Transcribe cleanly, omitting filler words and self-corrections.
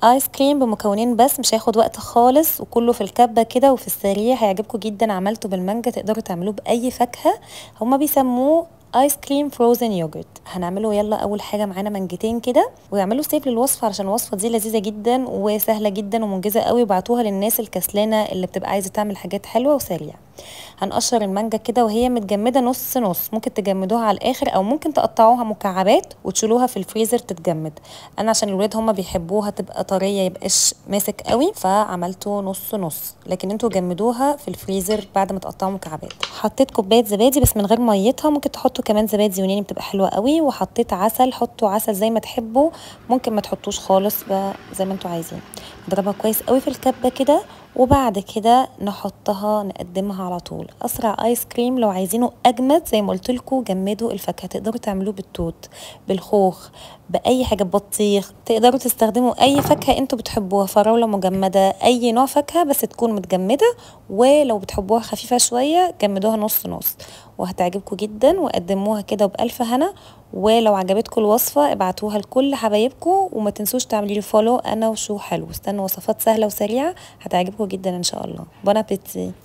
ايس كريم بمكونين بس، مش هياخد وقت خالص، وكله في الكبه كده وفي السريع، هيعجبكم جدا. عملته بالمانجا، تقدروا تعملوه باي فاكهة، هما بيسموه ايس كريم frozen yogurt. هنعمله يلا. اول حاجة معانا مانجتين كده، ويعملوا save للوصفه علشان الوصفة دي لذيذة جدا وسهلة جدا ومنجزه قوي، وبعتوها للناس الكسلانه اللي بتبقى عايزه تعمل حاجات حلوة وسريعة. هنقشر المانجا كده وهي متجمده نص نص، ممكن تجمدوها على الاخر او ممكن تقطعوها مكعبات وتشيلوها في الفريزر تتجمد. انا عشان الولاد هما بيحبوها تبقى طرية يبقاش ماسك قوي، فعملته نص نص، لكن انتوا جمدوها في الفريزر بعد ما تقطعوا مكعبات. حطيت كوباية زبادي بس من غير ميتها، ممكن تحطوا كمان زبادي يوناني بتبقى حلوة قوي. وحطيت عسل، حطوا عسل زي ما تحبوا، ممكن ما تحطوش خالص زي ما انتوا عايزين. نضربها كويس قوي في الكبه كده، وبعد كده نحطها نقدمها على طول. اسرع ايس كريم. لو عايزينه اجمد زي ما قلت لكم جمدوا الفاكهة، تقدروا تعملوه بالتوت، بالخوخ، باي حاجة، بطيخ، تقدروا تستخدموا اي فاكهة انتوا بتحبوها، فراوله مجمده، اي نوع فاكهة بس تكون متجمده. ولو بتحبوها خفيفة شوية جمدوها نص نص، وهتعجبكم جدا. وقدموها كده بالف هنا. ولو عجبتكم الوصفة ابعتوها لكل حبايبكم، وما تنسوش تعملوا لي follow انا وشو حلو. استنوا وصفات سهلة وسريعة هتعجبكم جدا ان شاء الله. bon appétit.